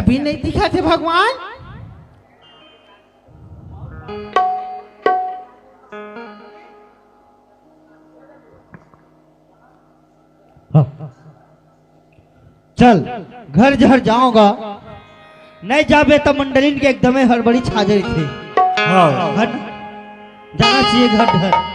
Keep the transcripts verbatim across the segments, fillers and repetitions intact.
अभी नहीं दिखा थे भगवान। हाँ। चल, घर जहर जाओगा, नहीं जाबे त मंडलिन के एकदमे हड़बड़ी छा जाई थे। हाँ। हट, जाना चाहिए घर जहर।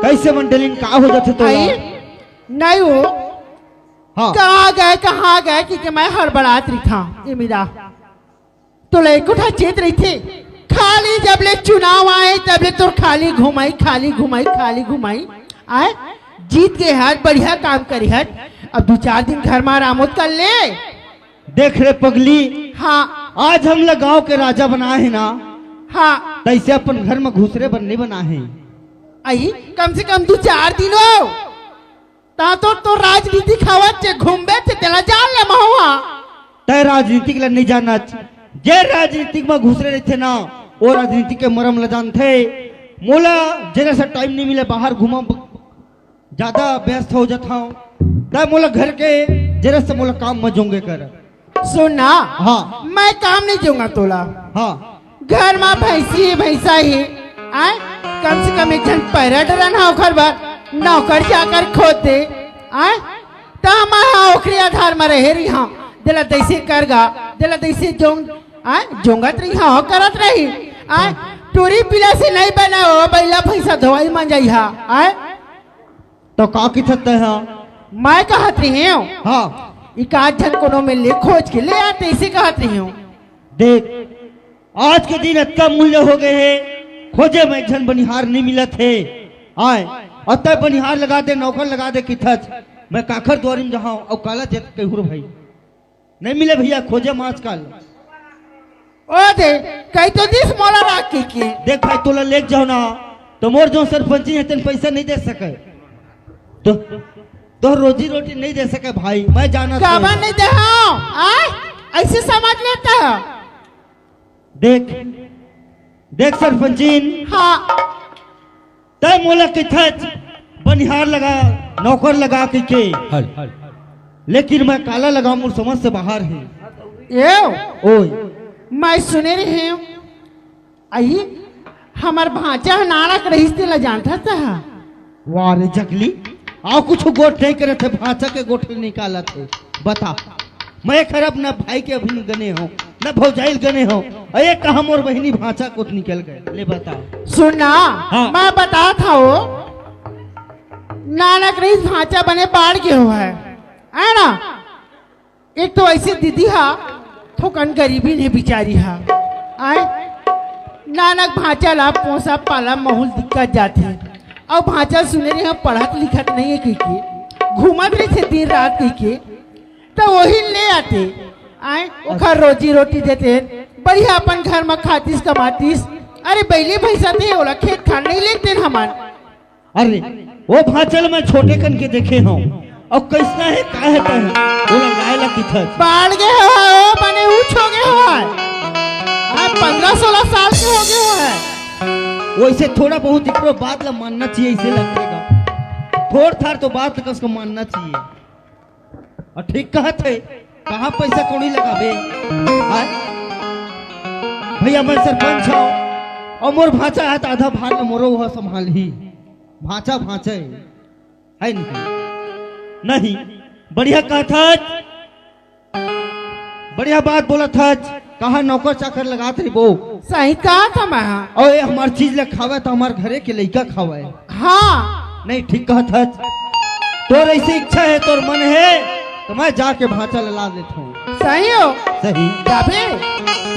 कैसे मंडलिन, का हो जाथे तोला? आई? नहीं हो। हाँ। कहाँ गए, कहाँ गए कि, कि मैं हड़बड़ात रहिथंव, ए मीरा। तोला एको ठा चेत रहिथे, खाली जब ले चुनाव आए, तब ले तोर खाली घुमाई, खाली घुमाई, खाली घुमाई। आय, जीत गे हस, बढ़िया काम करे हस, अब दू चार दिन घर म आराम कर ले। देख रे पगली, हाँ। आज हमला गांव के राजा बनाए हे ना, हाँ। तइसे अपन घर म घुसरे बर नइ बनाए हे। अई, कम से कम दू चार दिन हो। ता तो, तो राजनीति खावत चे घूमबे चे, तेला जान ले महुआ। तै राजनीतिक ला नइ जानच। जे राजनीतिक म घुसरे रहिथे ना, वो राजनीतिक के मरम ला जानथे। मोला जरा सा टाइम नइ मिले, बाहर घूमब, ज्यादा व्यस्त हो जाथंव। तै मोला घर के जरा से मोला काम म जोंगे कर। सुन ना, हाँ। मैं काम नइ जोंगा तोला। हाँ। घर म भैंसी, भैंसा हे, आय? कम से कम एक झन पैरा डरन हा ओखर बर, नौकर चाकर खोज दे, आय? त मैं हा ओखरे आधार म रहे रहिहंव, देला तइसे कर गा, देला तइसे जोंग, आय? जोंगत रहिहंव, करत रही, आय? टूरी पीला से नइ बने हो, बइला भैंसा धोवई म जाइहा, आय? तो का किथत तै हा? मैं कहत रहिहंव। हाँ। एकाध झन कोनो में ले खोज के ले आते, इसे कहत रहिहंव। देख, आज के दिन अतका मूल्य हो गए हे, खोजे में एक झन बनिहार नइ मिलत हे। आय, अउ तै बनिहार लगा दे, नौकर लगा दे किथच, मैं काखर दुवारी म जाहंव, अउ काला जत कहूं रे भाई। नइ मिले भइया, खोजे म आजकल। ओ दे, कहि तो दिस मोला राख के के। देख भाई, तोला लेग जाओ ना, तो मोर जो सरपंची हे, तेन पैसा नइ दे सके। तो, तो रोजी रोटी नइ दे सके भाई, मैं जानत हंव। काबर नइ दे हंव? आय? अइसे समझ लेता है। देख, देख सरपंचिन। हाँ। तै मोला कहिथस बनिहार लगा, नौकर लगा कहिके। हल। लेकिन मैं काला लगाऊं, मोर समझ से बाहर हे। ए, ओए। मैं सुने रहेंव, अई, हमर भांचा ह नानक रहिस, तेला जानथस तैं हा? वाह रे जगली, अउ कुछु गोठ नइ करत हे, भांचा के गोठ ले निकालत हे। बता, मैं खराब न भाई के अभी गने हंव, न भौजाई ल गने हंव। अरे कहां मोर बहिनी भांचा कोत निकल गए, ले बता। सुन ना, हाँ। मैं बतात हंव, नानक रहिस भांचा बने बाढ़ गे होवय, है ना? एक तो अइसे दीदी हा थोकन गरीबी ने बिचारी हा, आय नानक भांचा ला पोसा पाला महूल दिक्कत जाथे। अउ भांचा सुने रहे पढ़त लिखत नइ हे कहिके, घूमत रहिथे दिन रात कहिके, त ओही ले आते, आय ओखर रोजी रोटी देते, बढ़िया अपन घर म खातिस कमातिस। अरे बइली भइसा थे, ओला खेत खार नइ लेगतेन हमन। अरे, ओ भांचा ल मैं छोटे कन के देखे हंव, अउ कइसना हे, का हे तैं, ओला लाय ला किथस। बाढ़ गे होवय, ओ बने ऊंच हो गे होवय। आय पंद्रह सोलह साल के हो गे होवय। वइसे थोड़ा बहुत इकरो बात ला मानना चाहिए, अइसे लगथे गा। थोर थार तो बात ला कस के मानना चाहिए। अउ ठीक कहत हे, कहां पैसा कौड़ी लगाबे? आय? भइया, मैं सरपंच हंव, अउ मोर भांचा हे, त आधा भार ल मोरो ह संभालही। भांचा, भांचा हे, हे नहीं? नहीं। बढ़िया कहत हच, बढ़िया बात बोलत हच। कहाँ नौकर चाकर लगात रहिबो? सही कहत हँव मैं। अउ ये हमर चीज ल खावय त हमर घरे के लइका खावय। हाँ। नहीं, ठीक कहत हच। तोर ऐसी इच्छा हे, तोर मन हे, त मैं जाके भांचा ल ला देत हँव। सही हो? सही। जाबे?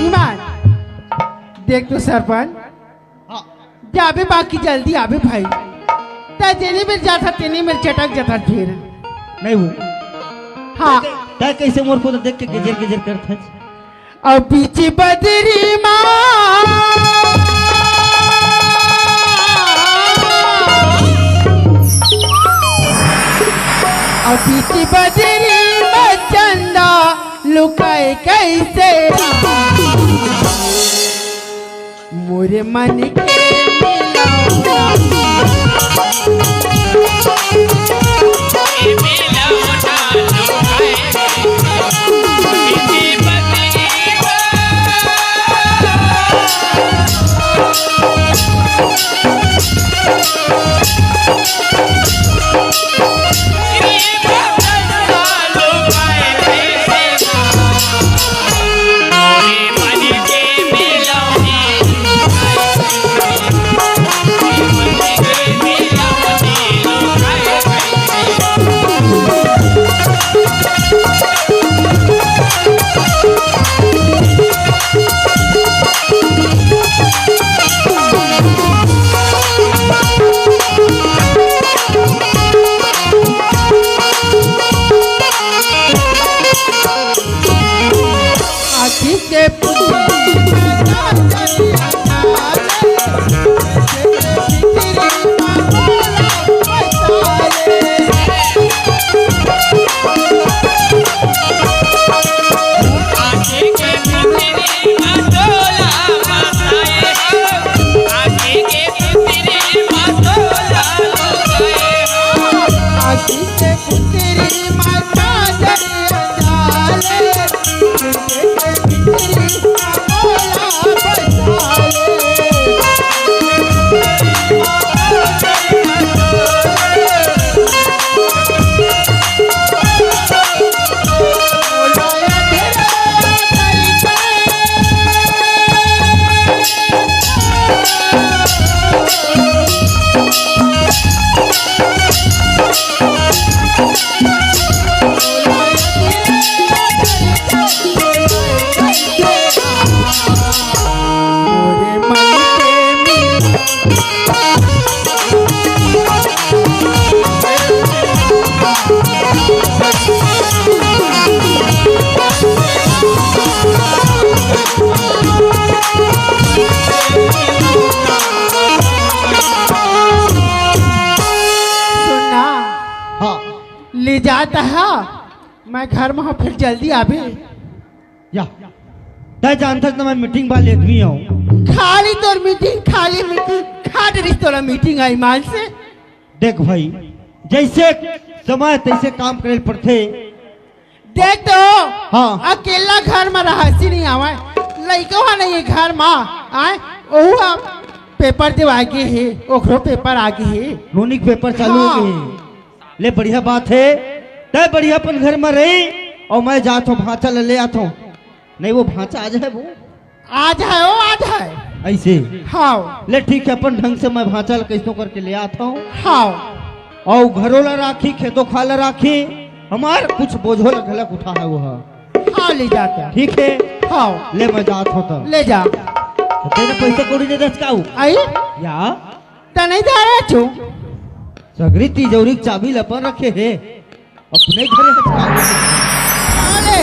ईमान। देख तो सरपंच। हाँ। जाबे बाकी जल्दी आबे भाई। तैं जेनी मेर जाथा, तेनी मेर चटक जाथा फिर। नहीं वो। हाँ। तैं, तैं कैसे मोर को तो देख के गेजेर गेजेर करत हस? अब बीच बदरी मा, अब बीच बदरी मा चंदा लुकाए कैसे? मोरे मन के मिलौना। सुन ना। हाँ। ले जात हा, मैं घर में हँव, फिर जल्दी आबे। या, तैं जानथस ना, मैं मीटिंग वाले आदमी हँव। खाली तोर मीटिंग, खाली मीटिंग, खा डरिस तोला मीटिंग आई मान से। देख भाई, जैसे समय तैसे काम करे ल पड़थे। देख तो, हाँ। अकेला घर में रहसी नहीं आवय, लइको ह नहीं हे घर में, आय, ओहू ह पेपर देवाय गे हे, ओकरो पेपर आ गे हे। नोनी के पेपर चालू हो हाँ। गे हे। ले बढ़िया बात हे, तैं बढ़िया अपन घर में रही अउ मैं जात हँव, भांचा ल ले आत हँव। नहीं वो भांचा आ जाए वो। आ जाए, ओ आ जाए। ऐसे? हाँ। ले ठीक हे, अपन ढंग से मैं भांचा ल कैसनो करके ले आत हँव। हाँ। अउ घरो ला राखी, खेतो खार ला राखी, हमर कुछ बोझो ला घलक उठाहय वो ह। हाँ, ले जात हँव। ठीक हे? हाँ। ले मैं जात हँव त। ले जा। त तैं पैसा कौड़ी दे दस काऊ? आई? या? त नहीं जा रहे छो। सगरी तिजौरी के चाबी ल अपन रखे हे। अपने घरे हच का? अरे,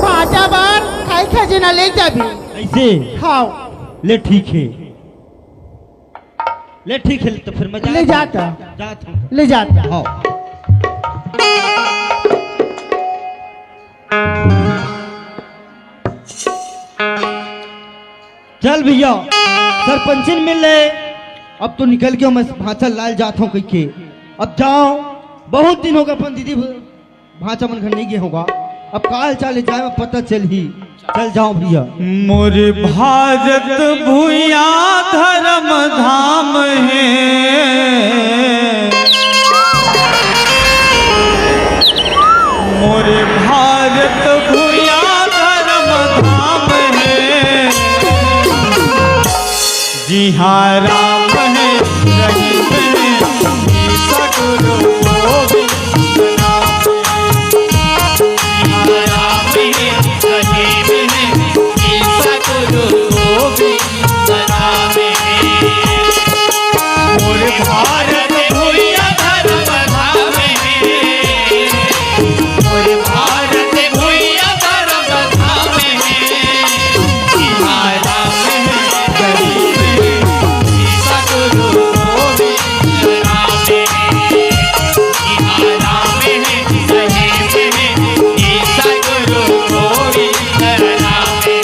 भांचा बर खाई खजेना ले जाबे। ऐसे? हाँ। ले ठीक हे। ले ठीक हे, त फिर मैं ले जात हँव। जात हँव। ले जात हँव। हाँ। चल भैया, सरपंचिन मिल ले, अब तो निकल गेंव, मैं भांचा ल लाय ल जात हँव कहिके। अब जाँव, बहुत दिन होगे अपन दीदी भ-, भांचा मन घर नहीं गे हँव गा। अब का हाल चाल हे जाए म पता चलही। चल जाँव भैया। मोर भारत भुइयां धर्म धाम हे। मोरे भारत भुइयां धर्म धाम हे, जिहां राम हे, रहीम हे, ईसा गुरु गोविंद नाम हे। जिहां राम हे, रहीम हे, ईसा गुरु गोविंद नाम हे। मोर भारत भुइयां धर्म धाम हे, मोर भारत भुइयां धर्म धाम हे। जिहां राम हे, रहीम हे, ईसा गुरु गोविंद नाम हे। जिहां राम हे, रहीम हे, ईसा गुरु गोविंद नाम हे।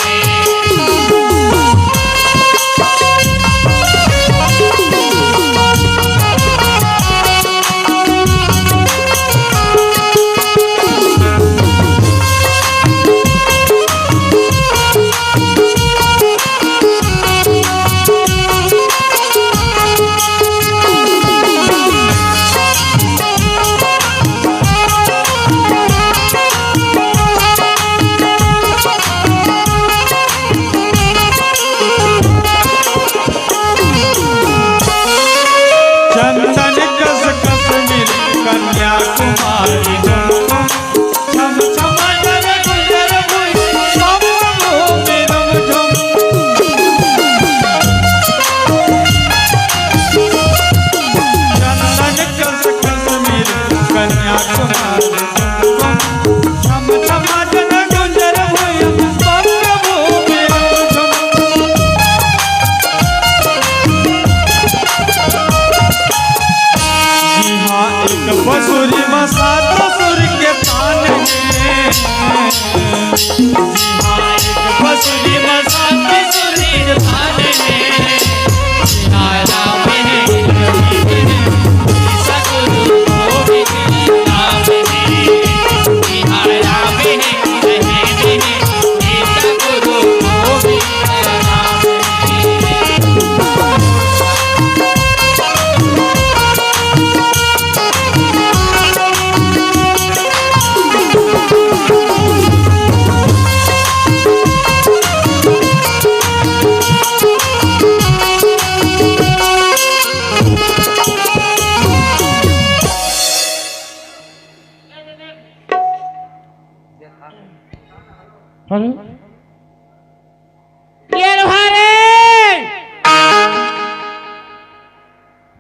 चंदन कस कश्मीर कन्याकुमारी, झम झम जल गुजर भुई, झम झम झम झम। चंदन कस कश्मीर कन्याकुमारी, झम झम जल गुजर भुई, झम झम झम। जिहां एक बंसुरी म सात सुर के तान हे। जिहां एक बंसुरी म सात सुर के तान हे। जिहां राम हे, रहीम हे, ईसा गुरु गोविंद नाम हे। जिहां राम हे, रहीम हे, ईसा गुरु गोविंद नाम हे। अरे, ये लो रे।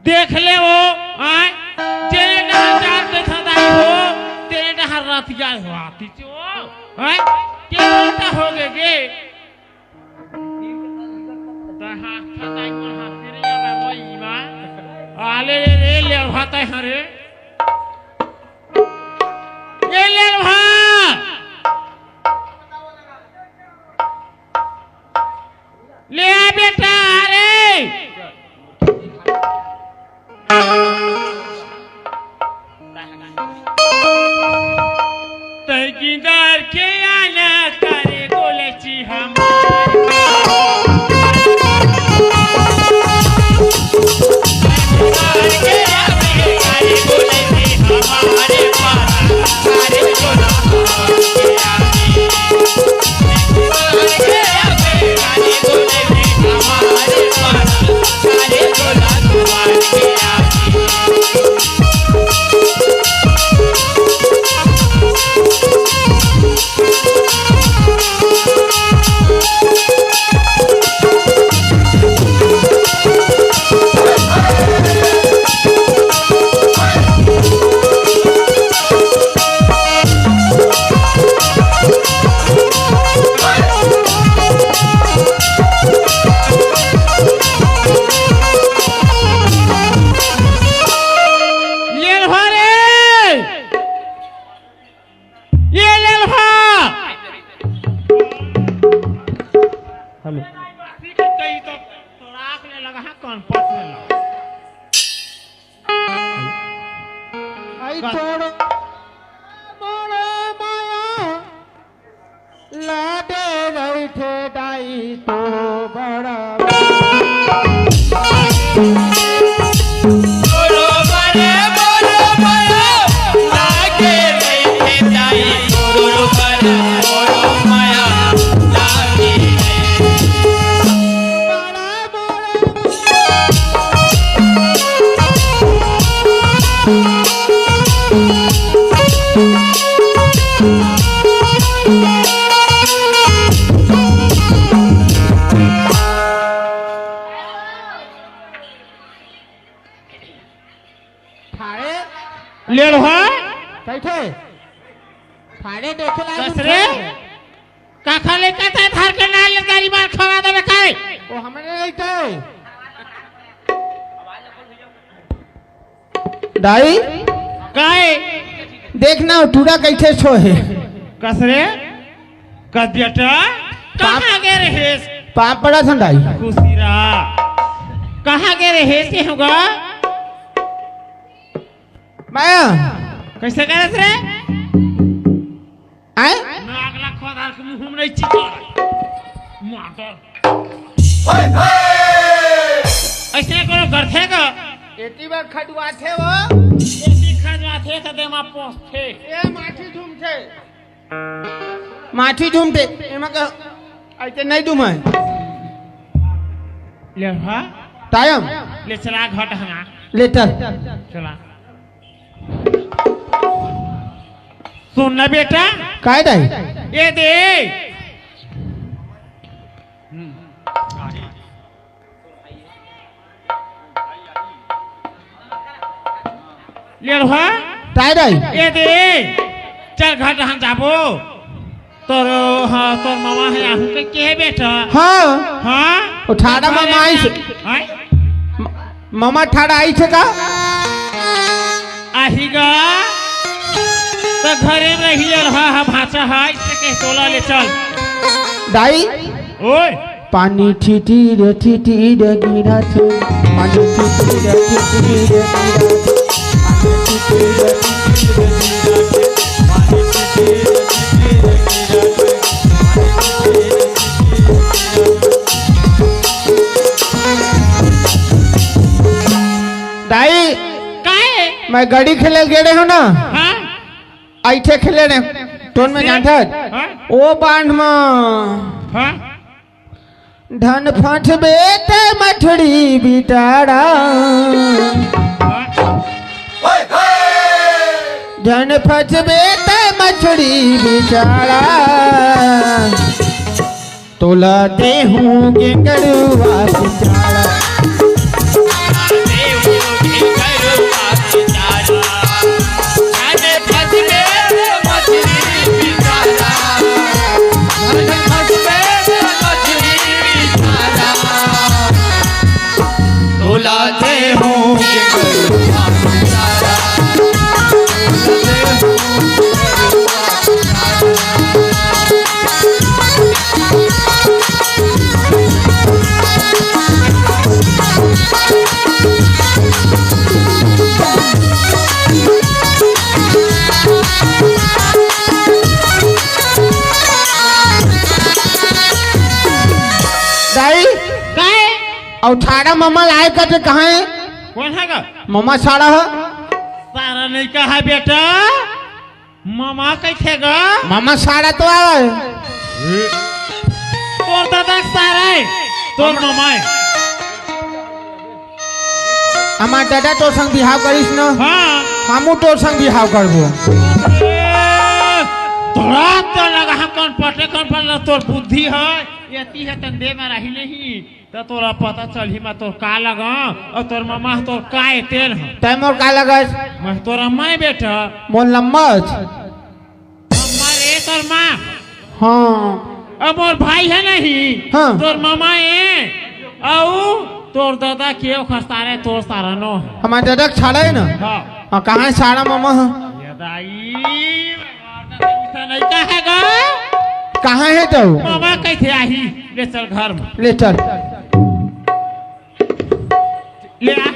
देख ले वो, आय, तेरे डहर चार देखत आई हो, तेरे डहर रतिया हो आती चो, आय, के उल्टा हो गे गे। त हाथ खताई को हाथ तेरे या मैं वो ईमा, आले रे रे ले भाता हरे, ये ले भा। ले आ बेटा, अरे। तै गिंदर के आना करे गोलची हमार। गिंदर के आवे करे गोलची हमारे पारा, करे गोला हमारे आवे। ले लो रे। ये ले लो। हेलो। कहीं तो तोराक ले लगा है, कौन पट ले लगा। आई तोड़ मोड़ माया लाडे रहिथे दाई तो बड़ा। बोलो बड़े बोलो बड़ो, लागे रहिथे दाई थे। फाड़े देखे ला कस रे? काखर लइका ते धर के नाल ले गाड़ी मार खवा देबे काय? वो हमरे लइका हे। दाई, काय? देख ना, टूरा कइसे सोहे। कस रे? कस बेटा? कहाँ गे रहेस? पाँव पड़त हँव दाई। खुशी रहा। कहाँ गे रहेस ये होगा? मैं कइसे करत रे? आय? नाक ला खोदार के मुंह में नहीं चिपा। मादर। अइसने कोनो करथे का? एती बार खदवाथे वो। एती खदवाथे त देमा पोसथे। ए माटी झूमथे। माटी झूमथे। एमा का अइसे नहीं झूमे। ले हा। टाइम। ले चला घट हंगा। ले चल। चला। सुन ना बेटा। काय दाई? ये दे। लेड़वा। काय दाई? ये दे। चल घर डहन जाबो। तोर, हाँ, तोर मामा हे, आहू के, के हे बेटा? हाँ। हाँ? वो ठाड़ा मामा आइस। हाँ? म-, मामा ठाड़ा आइस का? आही गा। त घरे में रही रहा, हा भाचा हा, इससे कह तोला ले चल। दाई। ओए। पानी ठीठीर ठीठीर गिरत हे, पानी ठीठीर ठीठीर गिरत हे, पानी ठीठीर ठीठीर गिरत हे, पानी ठीठीर ठीठीर गिरत हे, पानी ठीठीर ठीठीर गिरत हे। दाई, काय? मैं गड़ी खेले गे रहेंव ना। हाँ? अइठे खेले रहेंव। टोन में जानत हस? हाँ? ओ बांध म। हाँ? धन फंसबे ते मछरी बिटाड़ा। धन फंसबे ते मछरी बिटाड़ा। तोला देहूं गेंगरुआ बिटाड़ा। तोला देहूं गेंगरुआ बिटाड़ा। दाई, काय? अउ ठाड़ा ममा लाए कथे कहाँ हे? कोन हे गा? ममा सारा हे। सारा नहीं कहा बेटा। ममा कइसे गा? ममा सारा तो आवे। तोर दादा सारा हे, तोर ममा हे। हमार दादा तोर संग बिहाव करिस न? हाँ। हमू तोर संग बिहाव करबो। ए, तोरा तो लगा हम कौन पटे कौन पड़ला तोर बुद्धि हे, एती हे तन दे में रही नहीं। त तोला पता चलही, मैं तोर का लगा, अउ तोर ममा तोर का ए तेल हे। तैं मोर का लगस? मैं तोर अम्मा हे बेटा। मोर लम्बा अस। अम्मा रे तोर माँ। हाँ। अब मोर भाई हे नहीं। हाँ। तोर ममा हे। अउ तोर दादा के ओ खस्तारे तोर सारा नो हे। हमार दादा के सारा हे ना? हाँ। हाँ, कहाँ हे सारा ममा हे? ये दाई। अइसे नहीं कहे गा। कहाँ हे तो? मामा कइसे आही? ले चल घर में। ले चल। ले आ।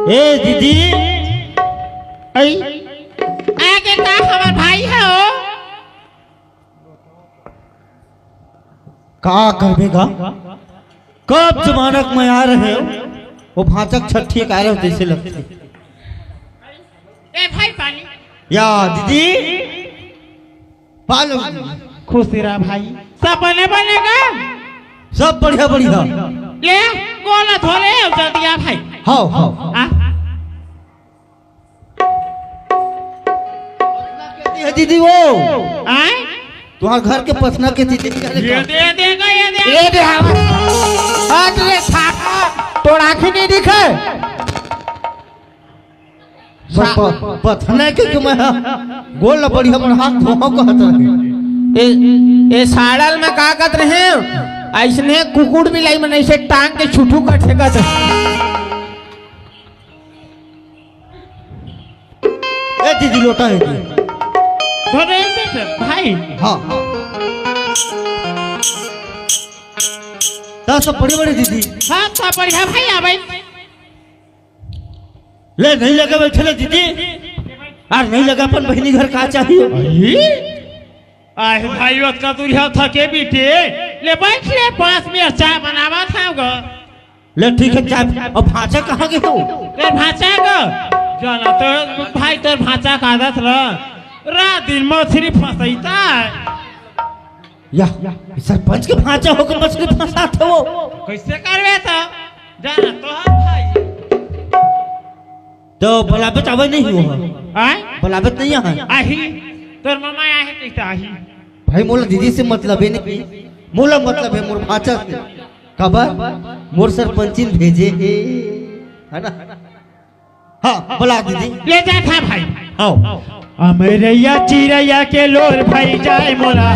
ए दीदी, आई। आगे का हमर भाई हे ओ? का करबे गा? कब जमाना के मयार हे, ओ भांचा के छट्ठी कार हे जइसे लगथे। ए भाई पानी। या दीदी, पालो। खुश रह भाई। सब बने बने गा? सब बढ़िया बढ़िया। ले, गोला धो ले, जल्दी आ भाई। हाव, हाव। आ? ये दीदी वो। आय? तुम्हार घर के पसना के दीदी। ये दे देगा, ये दे। ये दे, हाव। हट रे, साका। तोर आँखी नहीं दिखे? प-, प-, पथने के, के मैं गोल ल बढ़िया मन हाथ धोहो कहत रहे। ए, ए साड़ल में का कहत रहे? अइसने कुकुर बिलाई मन अइसे टांग के छुटू कथे कहत रहे। ए दीदी, लोटा हे जी। धरे बेटे, भाई। हाँ। ता सब बढ़िया बढ़िया दीदी। हाँ, सब बढ़िया भाई, आ भाई। ले, नहीं लगे बैठे ले दीदी। अउ नहीं लगे अपन बहिनी घर का चाहिए। अरे? आय भाई, ओतका दूरिहा थके बीते। ले बैठ ले, पास में चाय बनावत हंव गा। ले ठीक हे, चाय। अउ भांचा कहाँ गे हो? तोर भांचा गा। जाना तो भाई, तोर भांचा का आदत रह। रात दिन मछरी फंसइता हे। या, सरपंच के भांचा होके मछरी फंसात हे वो। कइसे करबे त? जाना तो हर भाई। तो बलाबे त आवे नहीं हो। आय? बलाबे त नहीं आहे। आही, तोर ममा आहे कइसे आही? भाई, मोला दीदी से मतलब हे नहीं, मोला मतलब हे मोर भांचा से। काबर? मोर सरपंचिन भेजे हे, है ना? हाँ, बला दीदी। ले जा था भाई। आओ। अमरैया चिरैया के लोर भई जाए मोला।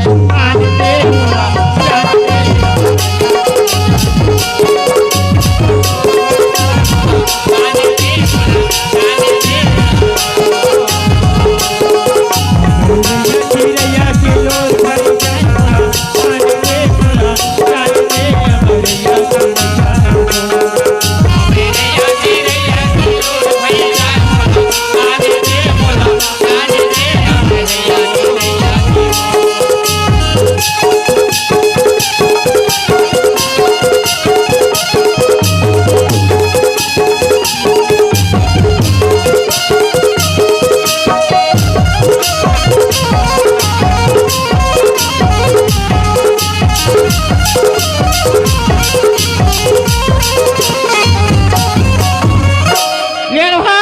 ये रहा।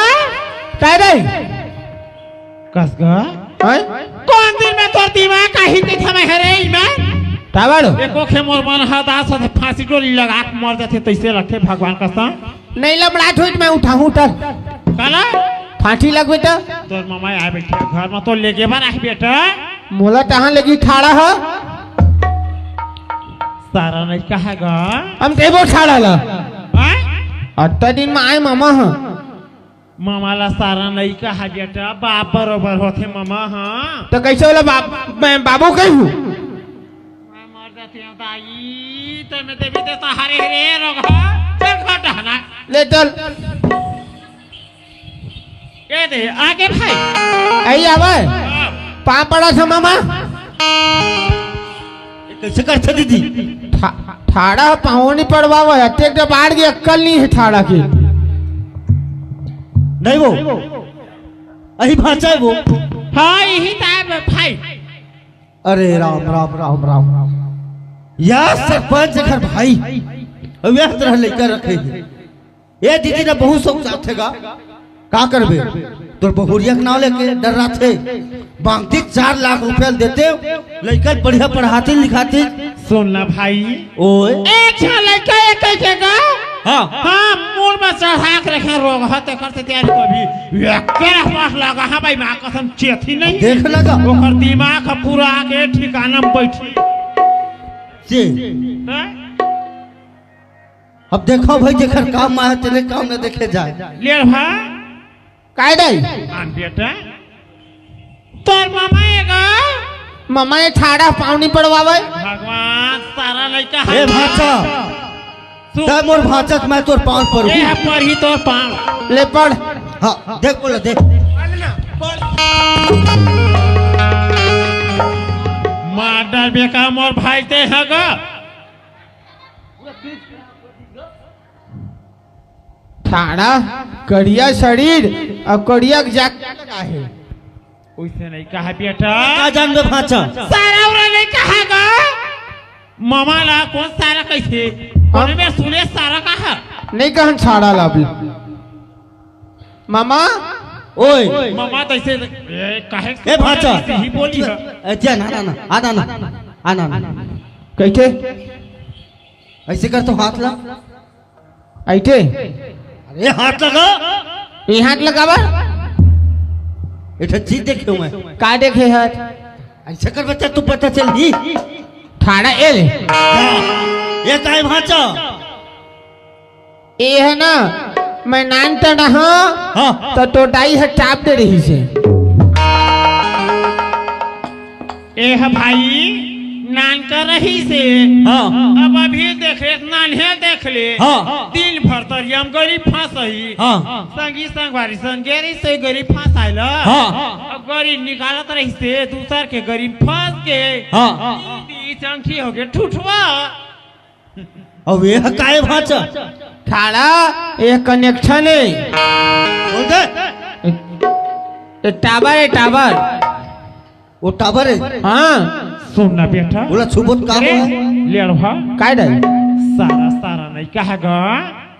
काय रे? कस गा? हैं? कोन दिन में तोर दिमाग आही के समय हरे इमा? टावर। एको खे मोर मन हा दास होथे, फांसी डोरी लगा के मर जाथे, तइसे लगथे भगवान कसम। नहीं लमड़ा ठोट, मैं उठाहूँ उठल। काला? फांसी लगबे त? तोर ममा आय बेटा, घर में तो लेगे बर आही बेटा। मोला तहाँ लगी ठाड़ा ह। सारा नहीं कहा गा। हम देबो ठाड़ा ला। हैं? अत्ता दिन में आय ममा ह। ममा ला सारा नहीं कहा बेटा, बाप बरोबर होथे ममा ह। त कइसे ओला बाप, मैं बाबू कहूँ? मैं मर जाती हूँ दाई, तो मैं देवी देता हरे हरे रोग ह। चल घर डहना। ले चल। ये दे, आगे भाई। आई आवे। हाँ। पाँव पड़ा था ममा। ये कइसे करथे दीदी? ठा-, ठाड़ा पाँव नहीं पड़वावे, अतेक जब आड़ के अक्कल नहीं हे ठाड़ा के। नहीं वो, अही भांचा हे वो। हाँ, यही टाइम हे भाई। अरे राम, राम, राम, राम। या सरपंच घर भाई, अउ या तरह लइका रखे हे। ए दीदी न बहुत शौक चाहथे गा, का करबे? तोर बहुरिया के नाव लेके डर्राथे। मांगती चार लाख रुपया देते, लइका बढ़िया पढ़ाती लिखाती। सुन ना भाई। ओए। एक झन लइका एक कह के गा। हाँ। हाँ, मूड़ में चढ़ा के रखे रोग ह, तेकर से तैयारी कभी। एकर पास लगा, हाँ भाई, माँ कसम चेत ही नहीं। देख लगा। ओकर दिमाग ह पूरा आके ठिकाना में बैठी। से। हाँ? अब देखो भाई, जेकर काम आय, तेने काम न देखे जाय। ले भा। काय दाई? हाँ बेटा। तोर ममा एगा। ममा ए ठाड़ा पाँव नहीं पड़वावे। भगवान, सारा लइका ए भांचा। तै मोर भांचा, मैं तोर पांव परूं। ए, पढ़ी तोर पांव। ले पढ़। हाँ, देख बोला, देख। मार डारबे का मोर भाई तैं ह गा। ठाड़ा, करिया शरीर अउ करिया के जात का हे। ओइसे नइ कहा बेटा। का जानबे भांचा? सारा उरा नइ कहा गा। मामा ला कोन सारा कहिथे? कोन में सुने सारा कहा? नइ कहन सारा ला अभी। मामा। ओए। मामा तइसे, ए, काहे ए भांचा। ही बोली है। ए, जा ना, ना, ना, आ ना, ना, आ ना, ना। कहिथे? अइसे कर तो हाथ ला। अइसे? अरे हाथ लगा। ये हाथ लगावा? एठा चीज देखे हूँ मैं। का देखे हस? अइसे कर बच्चा, तू पता चल ही। ठाड़ा ए ले। ये काय भांचा? ए हे ना, मैं नान तड़ा हाँ, हाँ। त तोर दाई ह टाप दे रहिसे। ए ह भाई, नान कर रहिसे। हाँ। अब अभी देख ले, नान्हे देख ले। हाँ। दिन भर तरिया म गरी फंसही। हाँ। संगी संगवारी संग गे रहिसे गरी फंसाय ल। हाँ। अब गरी निकालत रहिसे, दूसर के गरी फंस के। हाँ। दीदी चंठी होगे ठुठवा। अब ये ह काय भांचा? ठाड़ा, ये connection हे। बोल दे। ए, ए, टावर हे, टावर। वो टावर हे? हाँ। सुन ना बेटा। बोला छुबो त का अरे, हो? लेड़वा। काय दाई? सारा, सारा नइ कहा गा।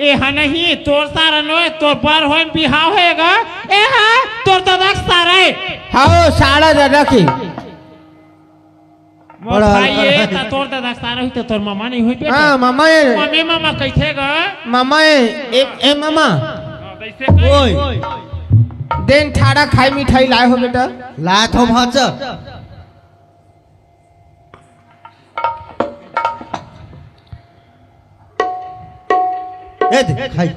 ए हा नहीं, तोर सारा नोहे, तोर बर होय बिहाव हे गा। ए हा, तोर ददा के सारा हे। हाँ, सारा ददा के। मोर बड़ा भाई हल्का ए, है। त तोर ददा सारा होही त तोर मामा नइ होही बेटा। हाँ, मामा ए। मम्मी मामा कहिथे गा। मामा ए, ए, ए मामा। हाँ, कइसे कही? ओए। देन ठाड़ा खाई मिठाई लाय हो बेटा। लाय थों भांचा। ए दे, खाई।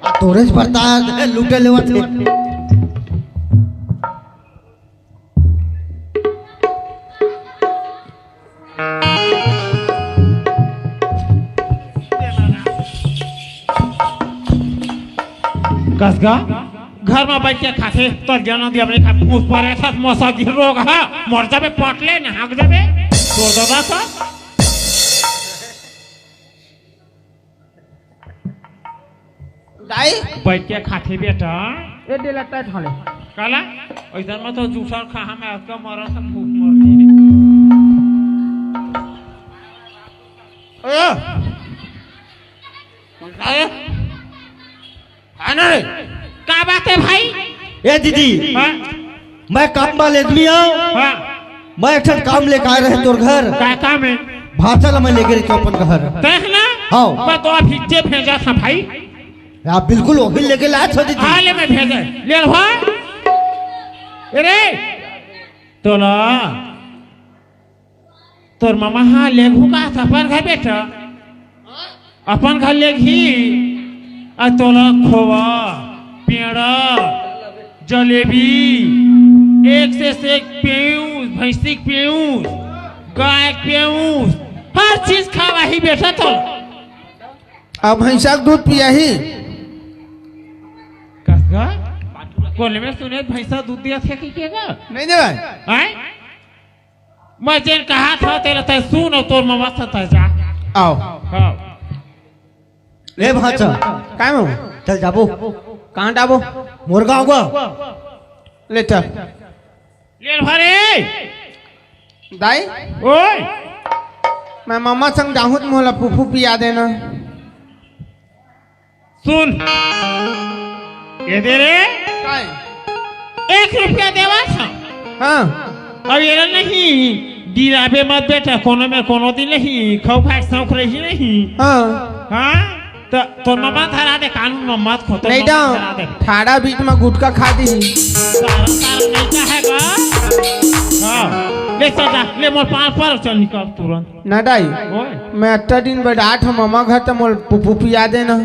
आ तोरेच बरता लूटे लेवत हे। कस गा, घर म बइठ के खाथे, तोर जनम दिया बने खा, उस पर ऐसा मसा गिर रोग हा, मर जाबे, पटले, नहाक जाबे, तोर ददा सा। दाई। बइठ के खाथे बेटा। ए डेला टाइट हले। काला? ओइसन म तो जूसर खा, हमें अतका मरत ह, भूख मर गे। ए! दाई। हाँ ना रे। का बात हे भाई? ए दीदी, हाँ? मैं काम वाले आदमी हूँ। हाँ। मैं एक ठन काम लेके आय रहें तोर घर। का काम हे? भांचा ला मैं लेके रहिथों अपन घर। तैं ह ना? हाँ। मैं तो अभी जे भेजा था भाई। आप बिल्कुल वही लेके लाय थो दीदी। हाँ, ले मैं भेजा। ले लो, हाँ। अरे, तो ना। तोर ममा ह लेगहू का अपन घर बेटा? अपन घर लेगही। आ तोला खोवा, पेड़ा, जलेबी, एक से एक पेयूस, भैंसी के पेयूस, गाय के पेयूस, हर चीज खवाही बेटा तोला। अब भैंसा के दूध पियाही। कस गा? कोने में सुने भैंसा दूध दिया थे कि के गा? नहीं देवे। आय? मैं जेन कहा था तेला तैं सुन अउ तोर ममा से तैं जा। आओ। हाँ। ले भांचा। काय में? चल जाबो। कहाँ जाबो? मोर गाँव गा। ले चल। ले भरे। दाई। ओए। मैं ममा संग जाहूँ त मोला फूफू पिया देना। सुन, ये दे रे। काय? एक रुपया देवा था। हाँ। अब ये नहीं, डिराबे मत बेटा, कोनो में कोनो दिन नहीं, खाऊ खाए के शौक रही नहीं। हाँ। हाँ? तो, तो नमक धरा दे, कानून में मत खो, तो नहीं नमक तो, धरा दे। ठाड़ा बीच में गुटखा खा दी। सारा सारा नहीं चाहेगा। हाँ। ले सजा, ले मोर पाँच पर चल निकल तुरंत। ना दाई, ओए। मैं अट्ठा दिन बडात हूँ ममा घर, त मोल पुपुपी याद है ना।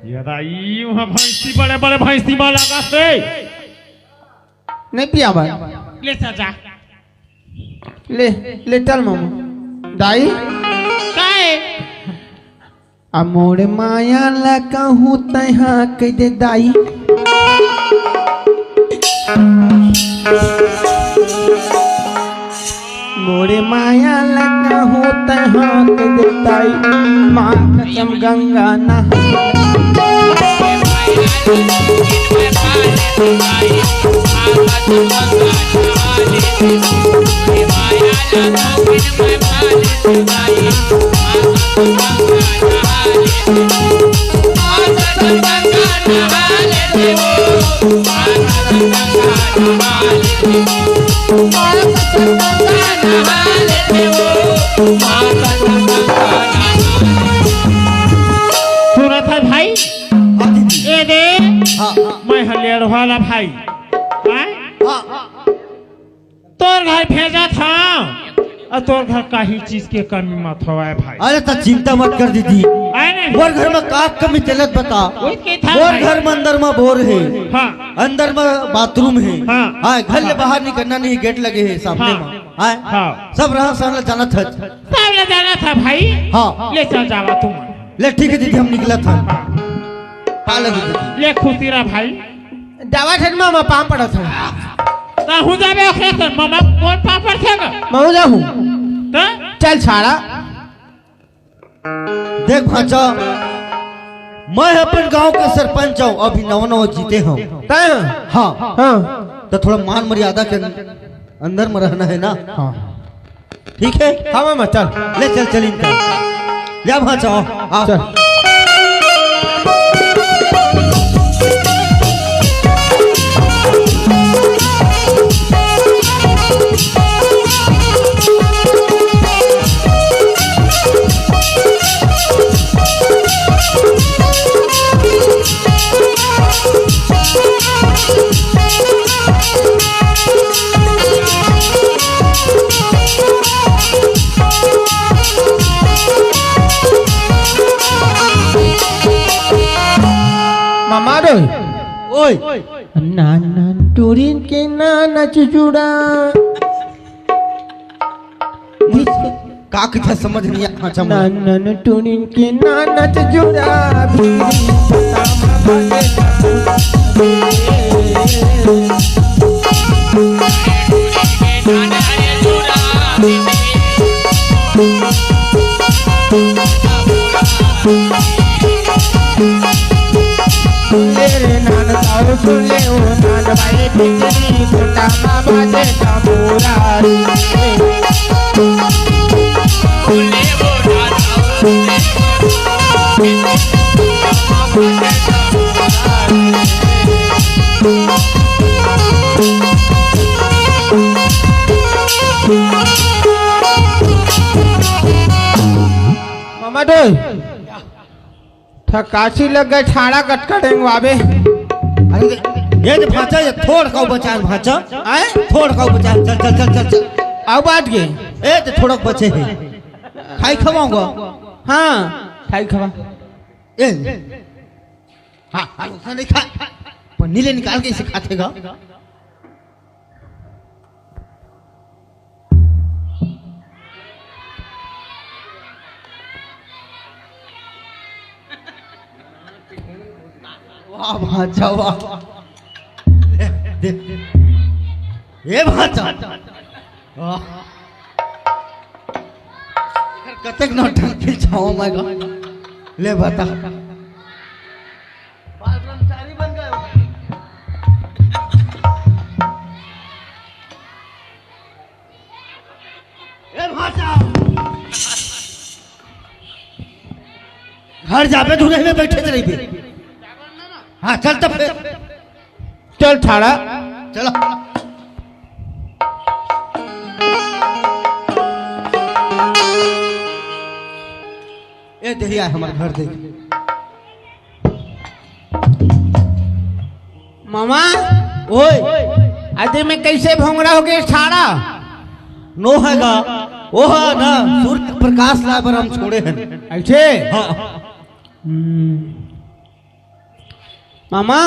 ये दाई, वहाँ भैंसी, बड़े बड़े भैंसी में लगा से। नहीं पिया भाई। ले सजा। ले, ले चल मामा। दाई। काय? आ मोर माया ला कहूँ तैहा कह दे दाई। मोर माया ला कहूँ तैहा कह दे दाई। माँ कसम गंगा नहा। सुनत है भाई? हाँ दीदी। ए दे, हाँ, हाँ। मैं हलेड़ वाला भाई। हाँ? हाँ। तोर घर भेजत हँव, अउ तोर घर काहीं चीज के कमी मत होवय भाई। अरे त चिंता मत कर दीदी। आय नहीं? मोर घर म का कमी चलत बता? वही के था मोर भाई। घर म अंदर म बोर हे। हाँ। अंदर म बाथरूम हे। हाँ। हाँ, घर ले हाँ। बाहर निकलना नहीं, गेट लगे हे सामने हाँ। म। हाँ। हाँ। सब रहा सहन ल जानत हच। सब ल जानत हँव भाई। हाँ। ले चल जावा तुमन। ले ठीक हे दीदी, हम निकलत हन। हाँ। पाँव लगे दीदी। ले खुशी रह भाई। जावा ठन मामा पाँव पड़त हँव। कहूँ जाबे ओखरे से, मामा कोन पाँव पड़थे गा? महूँ जाहूँ। त? चल छाड़ा। देख भांचा, मैं अपन गांव के सरपंच हँव, अभी नवा नवा जीते हँव। तैं? हाँ। हाँ। त थोड़ा मान मर्यादा के अंदर म रहना हे ना। हाँ। ठीक हे? हाँ मामा, चल। ले चल, चल इनका। ले भांचा, आ। चल। मामा रे। ओए। नान नान टूरिन के नाना चुचुड़ा। का कथे समझ नहीं आता। नान नान टूरिन के नाना चुचुड़ा। मेरे नान ताऊ सुन ले ओ नान भाई, बिजली कोटा मा बाजे तंबूरा रे। मामा डोय, थकासी लग गए, छाड़ा कटका डेंगवाबे। अरे, ये तो भांचा, ये थोड़ का बचा है, भांचा। आय? थोड़ का बचा है, चल, चल, चल, चल, चल। आओ बात के। ए, तो थोड़ा बचे है। खाई खवाऊंगा। हाँ, खाई खवा। ए, हाँ, हाँ, उसने नहीं खा। पन्नी ले निकाल के इसे खाते गा। वाह, भांचा, वाह। दे, दे। ए भांचा। वाह। कतेक नौटंकी छाओ मैं गा। ले बता। बाल ब्रह्मचारी बन गए हो। ए भांचा। घर जाबे, धुरही में बैठे रहिबे। हाँ, चल तब फिर। चल ठाड़ा। चलो। ए देहिया, हमर घर देख। मामा। ओए। अदे में कैसे भोंगड़ा हो गए ठाड़ा? नो है गा। ओ है ना, सूर्य के प्रकाश ला बर हम छोड़े हैं। ऐसे? हाँ। हम्म। मामा।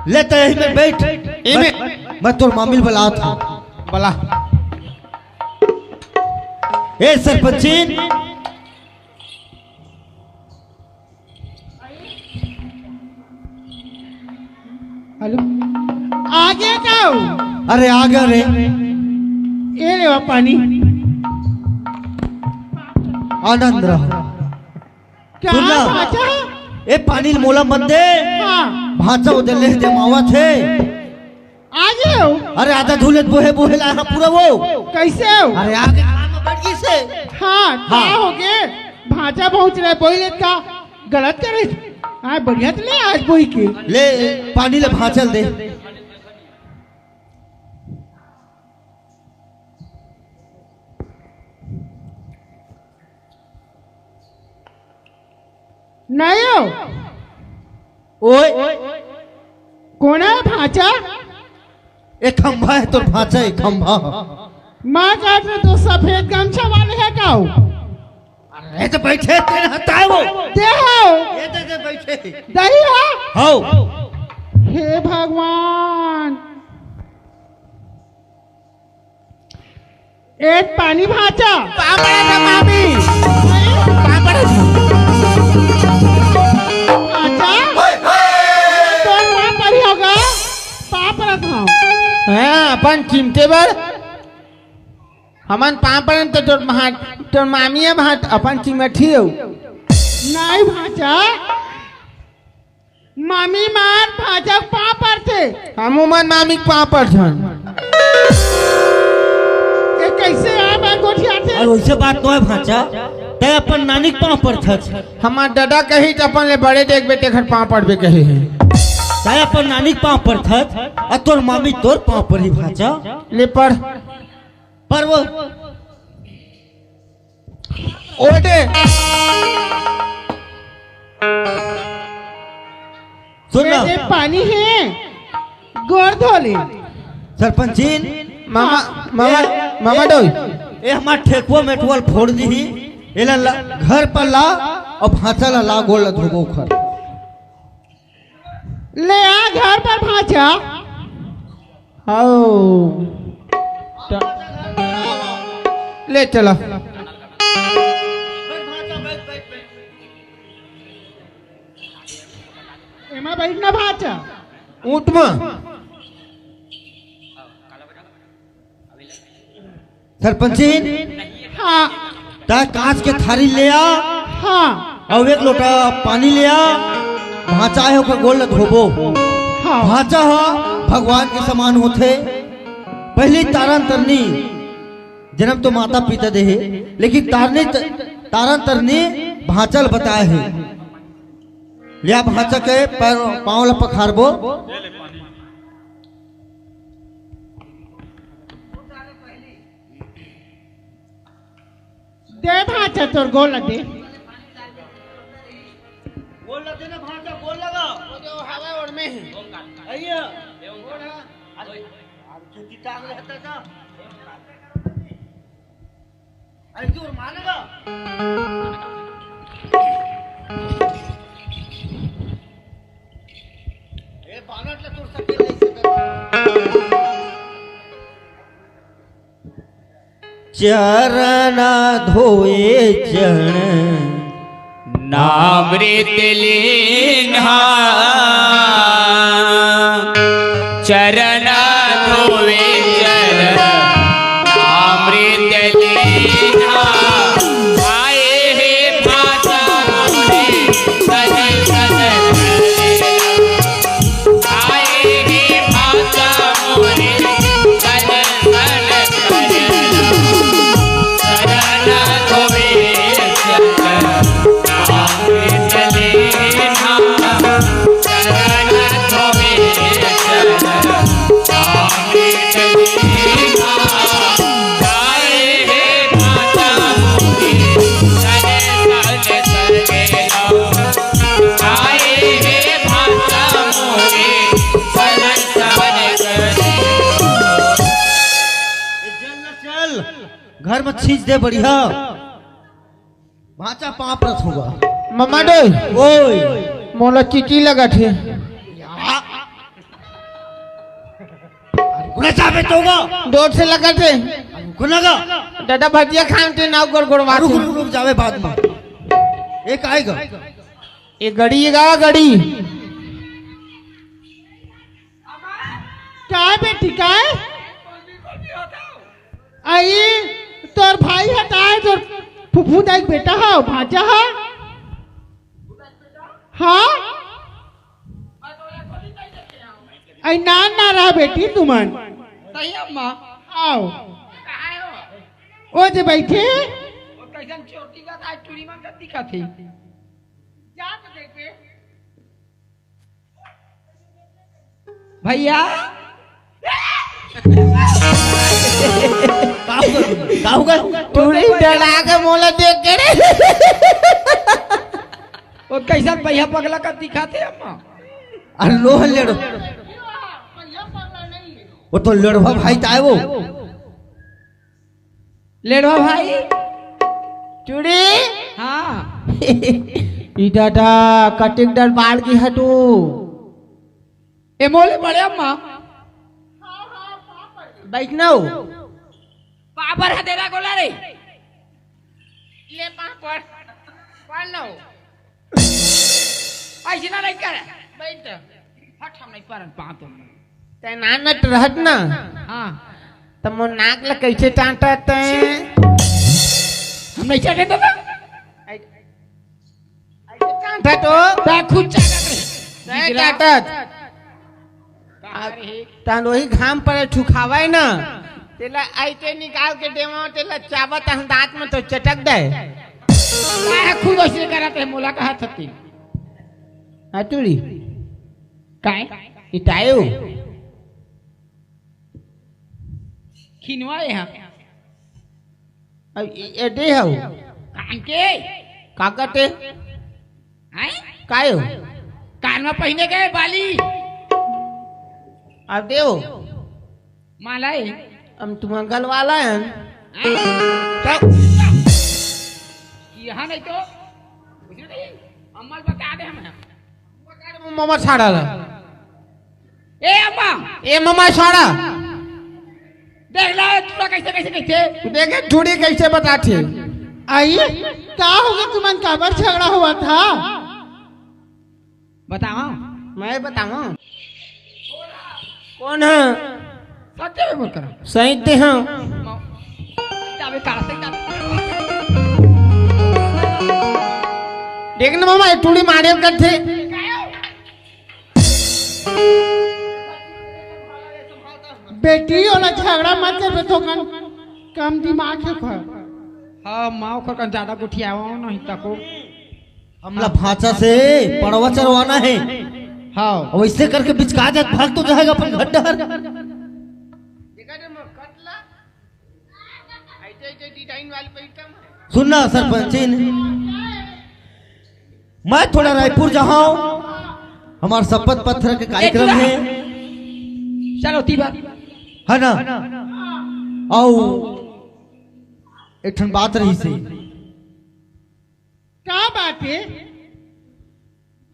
ले तो यही में बैठ। ए में। मैं, मैं तोर मामी ल बलात हँव। बला। ए सरपंचिन। हेलो। आगे का हो? अरे आगे रे। ये लेवा पानी। आनंद रहो। क्या सुन ना। भांचा? ए पानी ल मोला मत दे। हाँ। भांचा उधर ले दे मावा थे। आगे हो? अरे आधा धुले बोहे बोहे ला हाँ पूरा वो। कैसे हो? अरे आगे काम में बैठ गई से। हाँ, हाँ। का हो गे? भांचा पहुंच रहे, बोई लेत का गलत करे। हाँ, बढ़िया तो ले आज बोई के। ले पानी ले भांचा ल दे। नहीं हो। ओए। कोन हे भांचा? ए खंभा हे तोर भांचा, ए खंभा। माँ काट रहे तो सफेद गमछा वाले हे का हो? अरे तो बैठे तेरे हटाए वो। दे हो। ये दे दे बैठे। दही हो? हो। हे भगवान। ए पानी भांचा। पापड़ था मामी। पापड़ था। भांचा? तोर पापड़ ही होगा। पापड़ था। हाँ, अपन चिमटे बर। हमन पापड़ तो तोर भांट, तोर मामी हे भांट, अपन चिमटी हो। नहीं भांचा। मामी मन भांचा के पाँव परथे। हमू मन मामी के पाँव परथन। ए, कइसे आय बाय गोठियाथे? अरे, वइसे बात नोहे भांचा, तैं अपन नानी के पाँव परथस। हमर ददा कही त अपन ले बड़े देख बेटे घर पाँव परबे कहे हे। तैं अपन नानी के पाँव परथस, अउ तोर मामी तोर पाँव परही भांचा। ले पर। पर वो ओटे। सुन ना। ए, ए, पानी हे, गोड़ धो ले। सरपंचिन। मामा, हाँ। मामा, ए, मामा ए, डोई। ए, हमार ठेकुआ मेठुआ ल फोड़ दीही। एला ला, घर पर ला अउ भांचा ला, ला गोड़ ला धोबो ओखर। ले आ घर पर भांचा। हाओ। त-, ले चला। एमा बैठ ना भांचा। ऊंट में। सरपंचिन, हाँ। तैं कांच के थारी ले आ, हाँ। अउ एक लोटा पानी ले आ, भांचा हे ओकर गोड़ ल धोबो। हाँ। भांचा ह भगवान के समान होथे। पहिली तारन तरनी जनम तो माता पिता दे हे, लेकिन तारनी त-, तारन तरनी भांचा ल बताय हे। ले आ भांचा के पैर, पाँव ल पखारबो। दे भांचा तोर गोड़ ल दे। गोड़ ल दे ना भांचा, गोड़ लगा। वो जो हवा ओड़ में है। अइया। गोड़ है। अरे, खेती टांग रहता था। अरे, जोर मारेगा। ए, बालक ले तोर सके नहीं सकता। चरण धोए चरण नामृत लीन्हा। चरण धोए चरण नामृत लीन्हा। आए हे भांचा मोरे तन तन। चल, घर में छींच दे बढ़िया। भांचा पाँव परत होगा। ममा डोय। ओय। मोला चीची लगत हे। या। अरे, गुना चाबे तो होगा। डोट से लगत हे। अरे, गुना का। दादा भजिया खान ते नाव गोड़ गोड़वा रुक, रुक, रुक, जावे बाद में। एक आएगा। ये गड़ी गा गड़ी। काय बेटी, काय? आई, तोर भाई हटाए, तोर फुफू दाई के बेटा हो, भांचा हो। हाँ? आई, नान ना रहा बेटी तुमन। सही अम्मा। आओ। ओ जे बैठे। ओ कैसन चोटी का आज टूरी मन का दिखा थे। जा तो देख बे। भैया। का होगा? का होगा? टूरी डरा के मोला देख के रे। ओ कैसन भैया पगला का दिखा थे अम्मा। अरे लोहन लेड़ो। वो तो लेड़वा भाई ताए वो। लेड़वा भाई। टूरी। हाँ। ई दादा कटिंग डर बाढ़ की हटू। ए मोले बड़े अम्मा। बैठ ना हो। पापड़ है तेरा गोला रे। ले पापड़। पाल लो। ऐसे ना नहीं कर। बैठ। हट, हम नहीं पारन पातो। तै ना नट रहत ना। हाँ। त मोर नाक ल कैसे टांटत तै? हम नहीं चाटे दादा। ऐसे टांटत हो? तै खुद चाटत रहे। तै चाटत। का रे? तहन वही घाम पर ठुखावे ना, तेला ऐसे निकाल के देवा, तेला चाबत हम दांत में तो चटक दे। मैं खुद ऐसे करत है, मोला कहा थती। हाँ, टूरी। काय? इटायो। खिनवा है। अब ए-, एडे हव। कान के? का कटे? हैं? काय हो? कान में पहिने के बाली। अब देव। माला है। हम तुम्हारा गल वाला है। हैं? तो यहाँ नहीं तो। कुछ नहीं। अम्मा ल बता दे हम। ममा छाड़ा ला। ए अम्मा। ए ममा छाड़ा। देख ला, तू कैसे, कैसे, कैसे? देखे, टूरी कैसे बताथे। आई, का होगे तुमन, काबर झगड़ा होवत हे? बतावा। मैं बतावा। कोन हे? सत्य में बोल कर। सही ते हाँ। जावे काढ़ते, काढ़ते। देख ना ममा, ये टूरी मारे करथे। बेटी, ओला झगड़ा मत करबे, तो कन कम दिमाग हे ओकर। हाँ, माँ ओकर कन ज्यादा गोठियावा नहीं तको। हमला भांचा से पड़वा चरवाना हे। हाँ। वैसे करके बिचका जात, भाग तो जाएगा अपन घर डहर। सुन ना सरपंचिन, मैं थोड़ा रायपुर जाहूं, हमार शपथ पत्र के कार्यक्रम हे। चलो, ती बात। है ना? आओ, एक ठन बात रहिसे। का बात हे?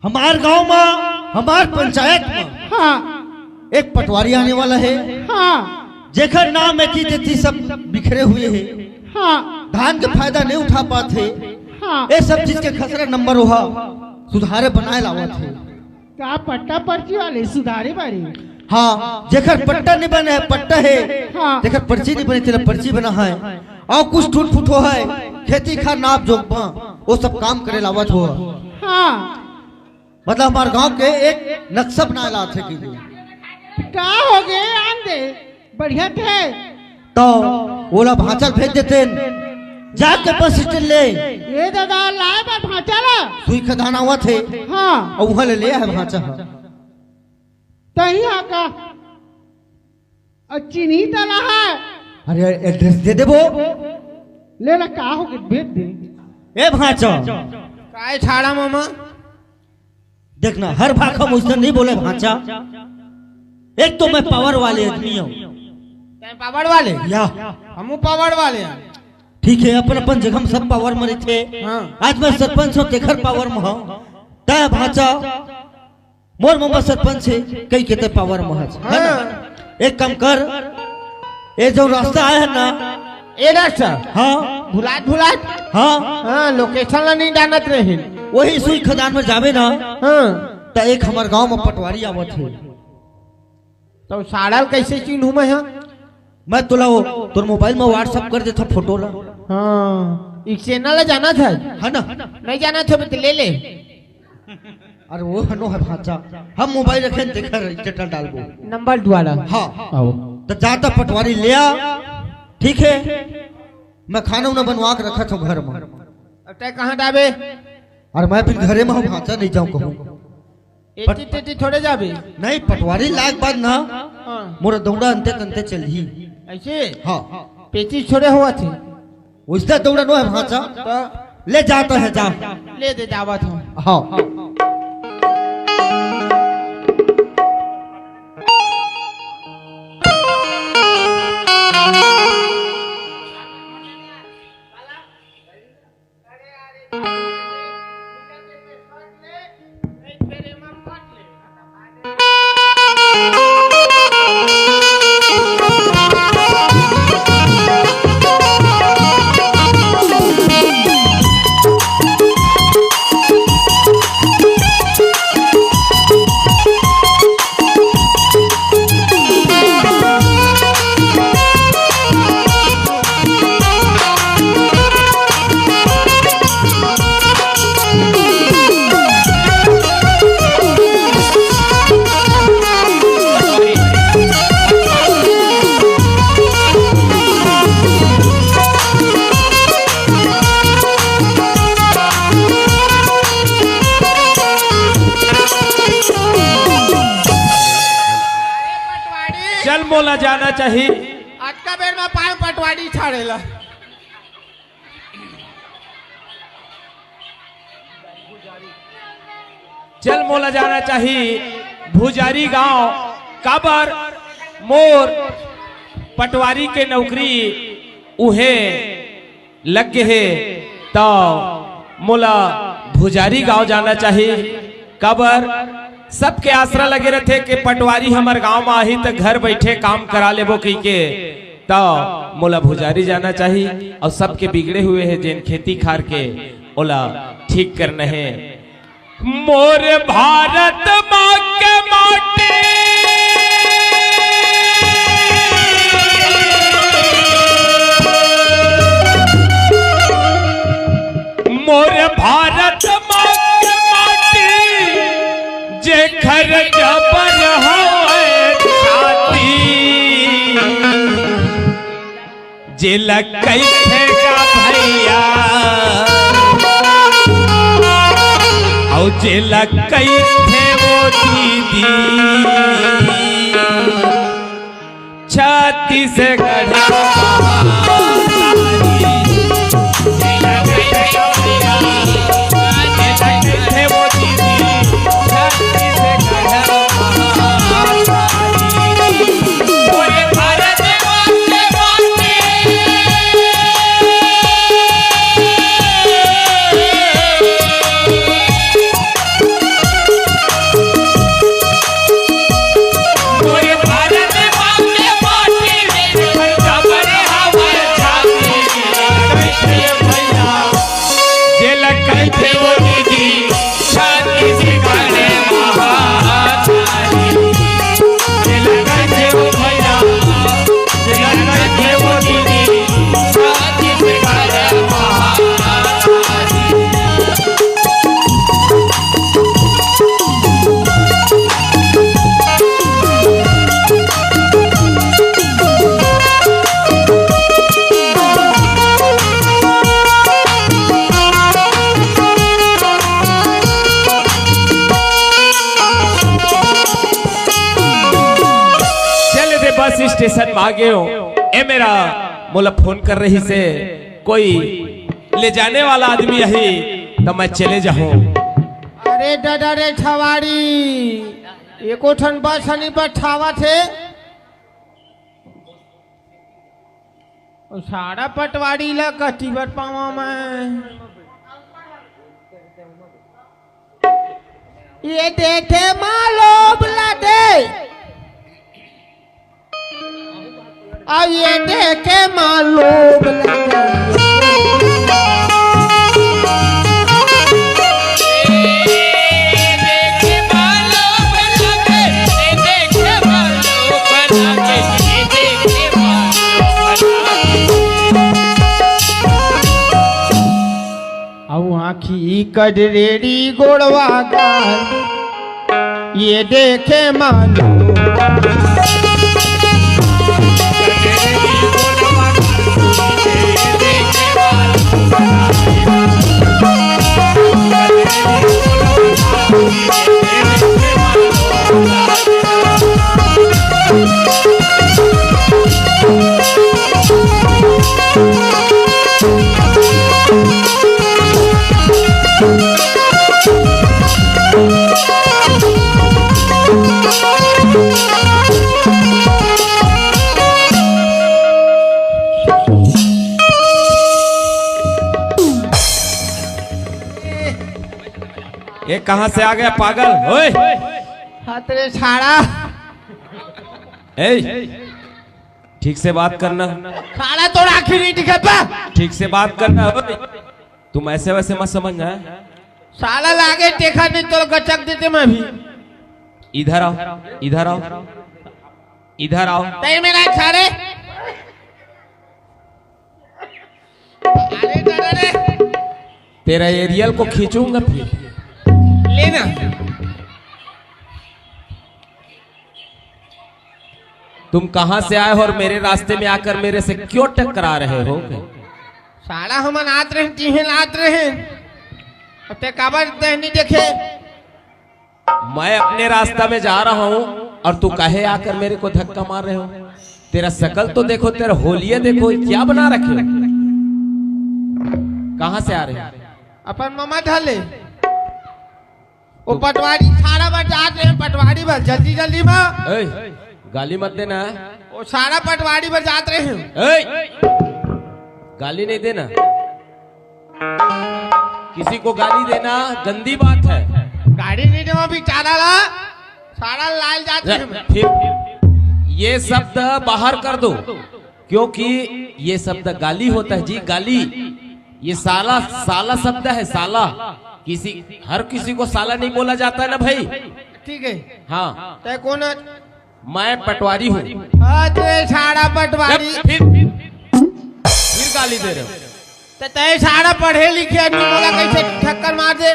हमार गांव मा, हमार पंचायत मा हाँ। एक पटवारी आने वाला हे। हाँ। जेकर नाम हे कि जेती सब बिखरे हुए हे। हाँ। धान के फायदा नहीं उठा पात हे। हाँ। ये सब चीज के खसरा नंबर ओहा सुधारे बनाए लावत हे। का पट्टा पर्ची वाले सुधारे बारे? हाँ, जेकर पट्टा नहीं बने हे, पट्टा हे। हाँ। जेकर पर्ची नहीं बने, तेला पर्ची बना हे। अउ कुछ टूट फूट हो हे, खेती खार नाप जोख मा, वो सब काम करे लावत हो। हाँ। मतलब हमार गांव के एक नक्शा बनाए लात हे कि का होगे, आन दे, बढ़िया थे। तो ओला भांचा ल भेज देतेन, जाके बस स्टैंड ले। ए दादा, लाए बर भांचा ला। सुई खदान आवत हे। हाँ। अउ उहाँ ले ले आए भांचा ह। तही हा का? अउ चिन्ही तला है। अरे एड्रेस दे देबो। ले ला, का होगे, भेज दे। ए भांचा। काय ठाड़ा मामा? देखना, हर भाखा मुझसे नहीं बोले भांचा। एक तो मैं पावर वाले आदमी हूँ। तैं पावर वाले? या। हमू पावर वाले हैं। ठीक है, अपन अपन जगह में सब पावर में रहिथे। हाँ। आज मैं सरपंच हूँ, तेखर पावर में हूँ। तैं भांचा, मोर ममा सरपंच हे, कई के तैं पावर में हस, है ना? हाँ। एक काम कर, ये जो रास्ता आए हे ना, ए रस। हाँ। भुलात भुलात। हाँ। हाँ, location ला नहीं जानत रहिन। वही सुई खदान में जाबे ना। हाँ। त एक हमर गांव में पटवारी आवत हे। त साड़ा ल कइसे चिन्हूं मैं, हाँ? मैं तोला वो, तोर mobile में WhatsApp कर देथंव photo ला। हाँ, ई channel ला जानत हस? है ना? नहीं जानत होबे त ले ले। अरे वो हनो है भांचा, हम mobile रखेन तेकर status डालबो। नंबर दुवारा। हाँ। आओ। त जा त पटवारी ले आ, ठीक है? मैं खाना उना बनवा के रखत हंव घर में। अब तैं कहाँ जाबे? अरे मैं फिर घरे में हंव, भांचा, नहीं जांव कहूँ। एती तेती थोड़े जाबे। नहीं, पटवारी लायक बात ना। हाँ। मोर दौड़ा अंते तंते चलही। ऐसे? हाँ। पेचिश थोड़े होवत हे। वइसने दौड़ा नो है भांचा। तो? ले जा त हे, जा। ले दे, जावत हंव। हाँ। चल, मोला जाना चाही। अतका बेर में पाँव पटवारी छाड़ेला। चल, मोला जाना चाही भुजारी गांव, काबर मोर पटवारी के नौकरी उहें लग गे हे, त मोला भुजारी गांव जाना चाही। काबर सबके आसरा लगे रथे कि पटवारी हमर गांव म आही त घर बइठे काम करा लेबो कहिके, त मोला भुजारी जाना चाही। अउ सबके बिगड़े हुए हे जेन खेती खार के, ओला ठीक करना हे। मोर भारत माँ के माटी, मोर भारत माँ के माटी, जेखर जबर हवय छाती। जेला कहिथे गा भैया, अउ जेला कहिथे वो दीदी, छत्तीसगढ़ चल दे, बस स्टेशन में आ गए हो। ए मेरा मोला फोन कर रही से, कोई ले जाने वाला आदमी आही त मैं चले जाहूं। अरे दादा रे छवाड़ी, एको ठन बस हनी बठावत हे। ओ सारा पटवारी ला कति बर पावा मैं। ये देखे माँ लोभ ला दे। ये देखे मालूम लगे। अउ आँखी कजरेरी गोड़वा गाल, ये देखे मालूम। ये कहाँ से आ गया पागल? ओए! हाथ रे छाड़ा। ए, ठीक से बात करना। साला तोर आँखी नहीं दिखे बा। ठीक से बात करना। ओए, तुम ऐसे वैसे मत समझना, हैं? साला लागे देखा नहीं तो गचक देते मैं भी। इधर आओ, इधर आओ, इधर आओ। तय मेरा छाड़े। अरे दादा रे। तेरा एरियल को खींचूंगा फिर। लेना। तुम कहाँ से आए हो और मेरे रास्ते में आकर मेरे से क्यों टकरा रहे हो? साला हमन आत रहे, तिहें लात रहे। अब ते काबर ते नहीं देखे? मैं अपने रास्ता में जा रहा हूँ और तू कहे आकर मेरे को धक्का मार रहे हो? तेरा शकल तो देखो, तेरा होलिया देखो, क्या बना रखे हो? कहाँ से आ रहे हो? अपन ममा ढाले। वो पटवारी सारा बजात रहे, पटवारी बस जल्दी जल्दी में। ए, गाली मत देना। वो सारा पटवारी बजात रहे। ए, गाली नहीं देना। किसी को गाली देना गंदी बात है। गाली नहीं देवा बेचारा ला, सारा लाल जात रहे। फिर ये शब्द बाहर कर दो, क्योंकि ये शब्द गाली होता है जी, गाली। ये साला, साला शब्द है, साला। किसी, हर किसी को साला नहीं बोला जाता है ना भाई। ठीक है। हाँ। तय कौन? मैं पटवारी हूँ। हाँ, तय सारा पटवारी। फिर, फिर गाली दे रहे हो। तो तय सारा पढ़े लिखे आदमी बोला कैसे ठक्कर मार दे?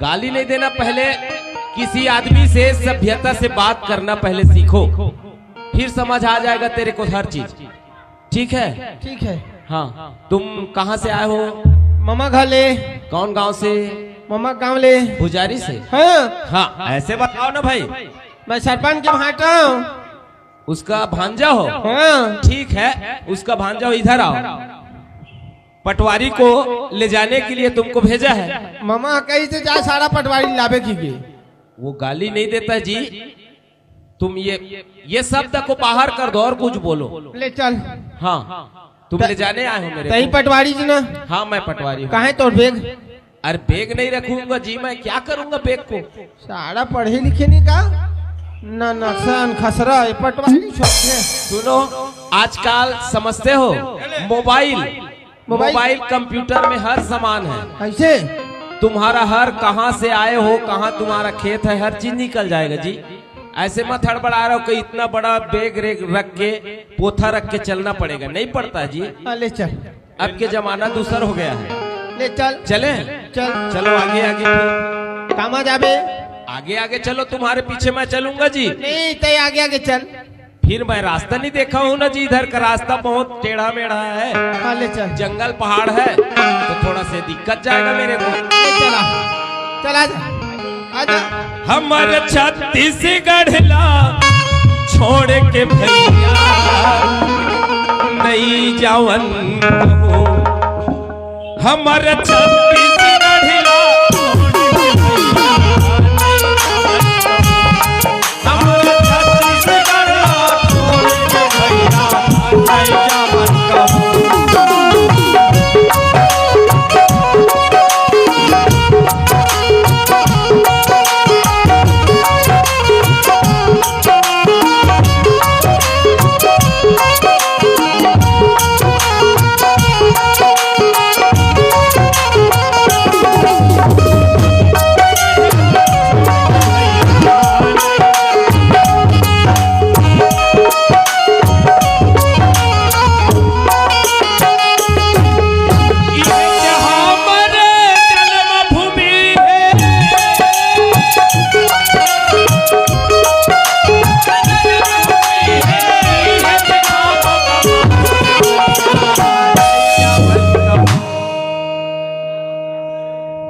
गाली नहीं देना, पहले किसी आदमी से सभ्यता से बात करना पहले सीखो, फिर समझ आ जाएगा तेरे को हर चीज। ठीक है? ठीक है। हाँ, तुम कहाँ से आए हो? ममा घले। कौन गांव से? ममा गांव ले। पुजारी से? हाँ। हाँ, ऐसे बताओ ना भाई। मैं सरपंच के भांटा हूँ। उसका भांजा हो? हाँ। ठीक है, उसका भांजा हो, इधर आओ। पटवारी को ले जाने के लिए तुमको भेजा है। ममा कही से जा सारा पटवारी लावे की के। वो गाली नहीं देता जी। तुम ये, ये शब्द को बाहर कर दो और कुछ बोलो। ले चल। हाँ, तुम ले जाने आए हो मेरे तई को। पटवारी जी ना? हाँ, मैं पटवारी हूँ। कहाँ है तोर बैग? अरे, बैग नहीं रखूंगा जी, मैं क्या करूंगा बैग को? सारा पढ़े लिखे नहीं का? ना, ना, सन खसरा, ये पटवारी छोटे। सुनो, आजकल समझते हो, मोबाइल, मोबाइल। मोबाइल, कंप्यूटर में हर सामान है। कैसे? तुम्हारा हर, कहाँ से आए हो, कहाँ तुम्हारा खेत है, हर चीज निकल जाएगा जी। ऐसे मत हड़बड़ा रहे हो कि इतना बड़ा बैग रेग रख के, पोथा रख के चलना पड़ेगा, नहीं पड़ता है जी। हाँ, ले चल। अब के जमाना दूसर हो गया है। ले चल। चले? चल। चलो आगे आगे फिर। कामा जाबे? आगे आगे चलो, तुम्हारे पीछे मैं चलूंगा जी। नहीं, तय आगे आगे चल। फिर मैं रास्ता नहीं देखा हूँ ना जी, इधर का रास्ता बहुत टेढ़ा मेढ़ा है। हाँ, ले चल। जंगल पहाड़ है, तो थोड़ा से दिक्कत जाएगा मेरे को। ले चला। चल, आजा। आजा। हमर छत्तीसगढ़ ला छोड़ के भैया नई जावन कहूँ। हमर छत्तीसगढ़ ला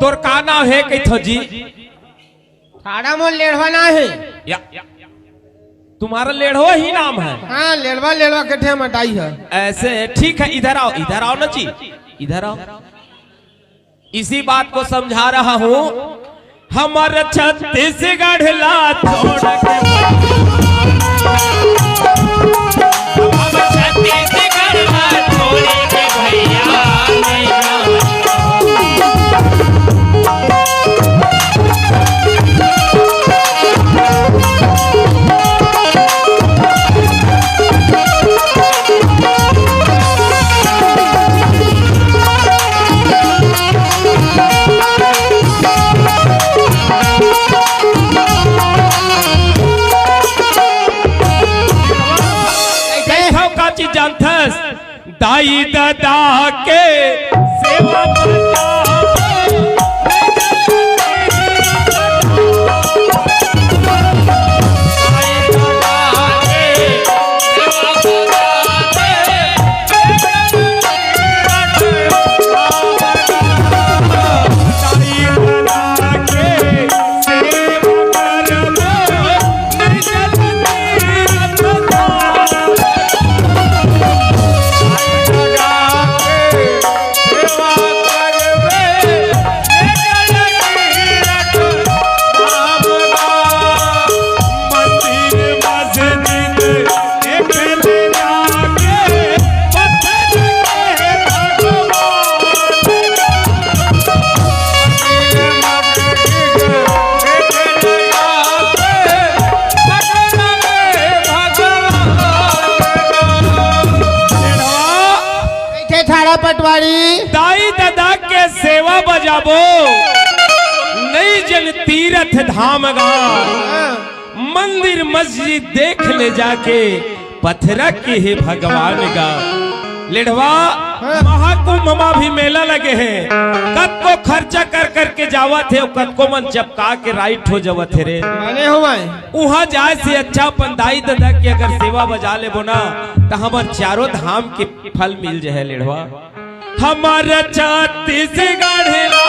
तोर का नाम हे कहिथो जी? ठाड़ा मोर लेड़वा ना हे। या, तुम्हारा लेड़वा ही नाम है? हाँ, लेड़वा, लेड़वा के ठे मटाई है। ऐसे है, ठीक है, इधर आओ, इधर आओ ना जी, इधर आओ। इसी बात को समझा रहा हूँ। हमारे छत्तीसगढ़ ला छोड़ के, हम छत्तीसगढ़ ला छोड़ के भैया नहीं जाओ। कहिथव का चीज जानथस? दाई ददा के सेवा बजाबो। कहिथे ठाड़ा पटवारी। दाई ददा के सेवा बजाबो, नई जन तीरथ धाम गा। हाँ। मंदिर मस्जिद देख ले जाके, पथरा के हे भगवान गा। लेड़वा, हाँ। महाकुंभ मा भी मेला लगे हे, कतको खर्चा कर करके जावत हे, कतको मन चपका के राइट हो जावत हे रे। माने हो भाई। उहाँ जाए से अच्छा अपन दाई ददा के अगर सेवा बजा लेबो ना, त हमर चारों धाम के फल मिल जाए लेड़वा। हमारा छत्तीसगढ़ ला।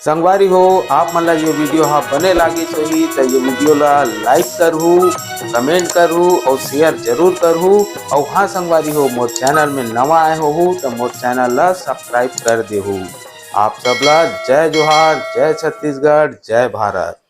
संगवारी हो, आप मन ला ये वीडियो हा बने लागिस होही, त ये वीडियो ला like करहू, comment करहू और share जरूर करहू। और हाँ संगवारी हो, मोर channel में नवा आए होहू, त मोर channel ला subscribe कर देहू। आप सब ला जय जोहार, जय छत्तीसगढ़, जय भारत।